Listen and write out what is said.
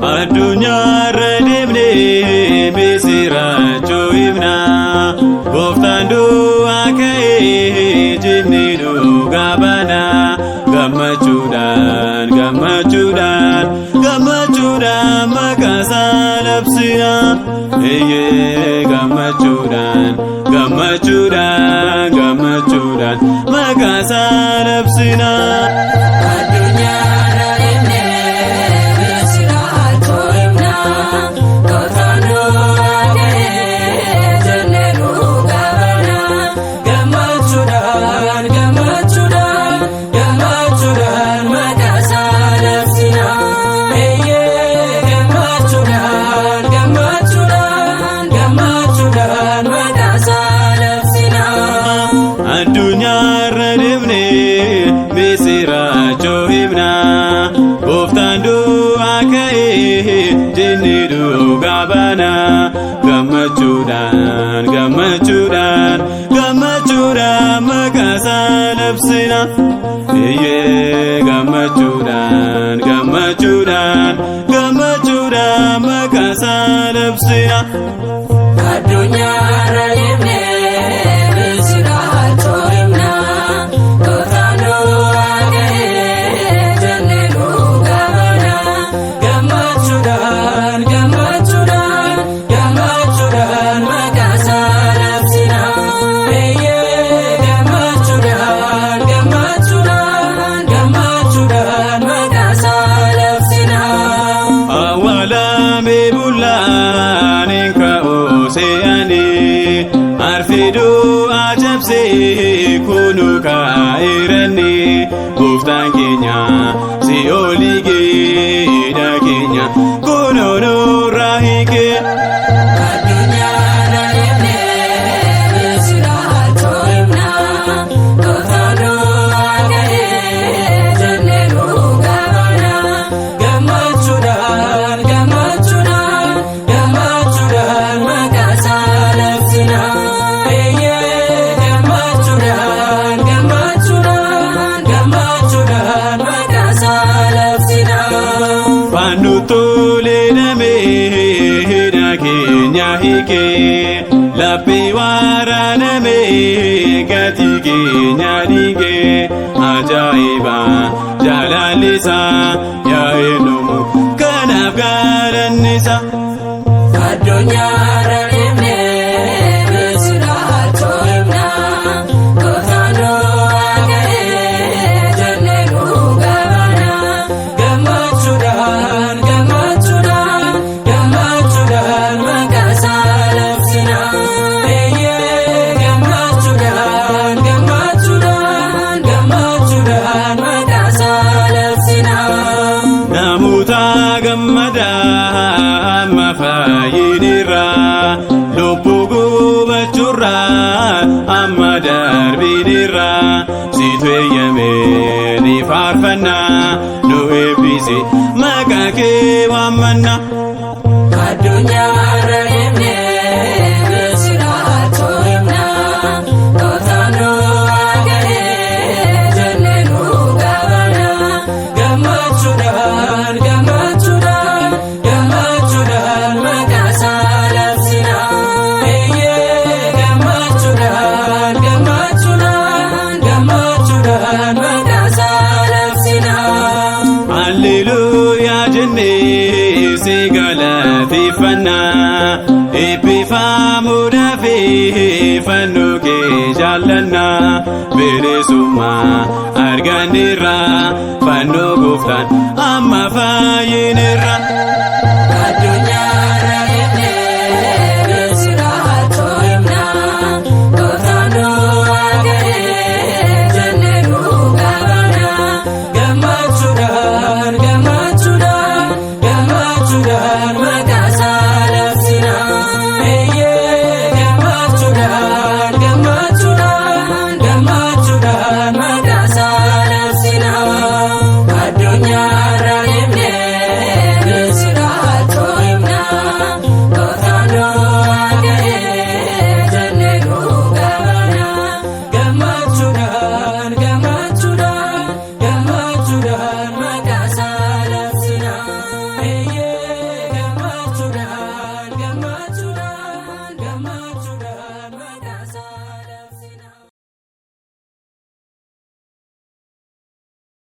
Addunyaarra deemnee misiraachuu himna. Gooftaan du'aa ka'ee jennee dhugaa baana. Gammachuudhaan, gammachuudhaan, gammachuudhaan maqaa isaa labsina. Eeyyee, gammachuudhaan, gammachuudhaan, gammachuudhaan maqaa isaa labsina. Addunyaarra deemnee misiraachuu himna. Gooftaan du'aa ka'ee jennee dhugaa baana. Gammachuudhaan, gammachuudhaan, gammachuudhaan maqaa isaa labsina. Eeyyee, gammachuudhaan, gammachuudhaan, gammachuudhaan maqaa isaa labsina. Addunyaarra deemnee misiraachuu himna. Gooftaan du'aa ka'ee jennee dhugaa baana. Gammachuudhaan, gammachuudhaan, gammachuudhaan maqaa isaa labsina. Eeyyee, gammachuudhaan, gammachuudhaan, gammachuudhaan maqaa isaa labsina. Addunyaarra deemnee misiraachuu himna. Gooftaan du'aa ka'ee jennee dhugaa baana. Gammachuudhaan, gammachuudhaan, gammachuudhaan maqaa isaa labsina. Eeyyee, gammachuudhaan, gammachuudhaan, gammachuudhaan maqaa isaa labsina. Awwaalamee bullaan hin ka'u se'anii, arfiduu ajabsee kunu kaa'eeranii. Gooftaan keenya si'oolii geedha keenya kunoo nurraa hiikee. Addunyaarra deemnee misiraachuu himna. Gooftaan du'aa ka'ee jennee dhugaa baana. Gammachuudhaan, gammachuudhaan, gammachuudhaan maqaa isaa labsina. Eeyyee, gammachuudhaan, gammachuudhaan, gammachuudhaan maqaa isaa labsina. Faannu tolee namee hidha keenya hiikee, laphee waraanamee gatii keenya dhiigee. Ajaa'iba jaalallisaa yaa'ee numu, kanaaf galannisaa. Addunyaarra deemnee misiraachuu himna. Gooftaan du'aa ka'ee jennee dhugaa baana. Gammachuudhaan, gammachuudhaan, gammachuudhaan maqaa isaa labsina. Eeyyee, gammachuudhaan, gammachuudhaan, gammachuudhaan maqaa isaa labsina. Namoota gammadaa amma fayyinirra, lubbuu gubachuurra amma darbinirra. Situ eeyyamee ni faarfannaa, nu eebbisi, maqaa kee waammanna. Addunyaarra deemnee misiraachuu himna. Gooftaan du'aa ka'ee jennee dhugaa baana. Gammachuudhaan, gammachuudhaan, gammachuudhaan maqaa isaa labsina. Eeyyee, gammachuudhaan, gammachuudhaan, gammachuudhaan maqaa isaa labsina. Alleluuyaa jennee si galateeffannaa, eebbifamuudhaaf fannoo kee jaallanna. jaallanna bilisummaa arganneerra fannoo gooftaan amma fayyinirra.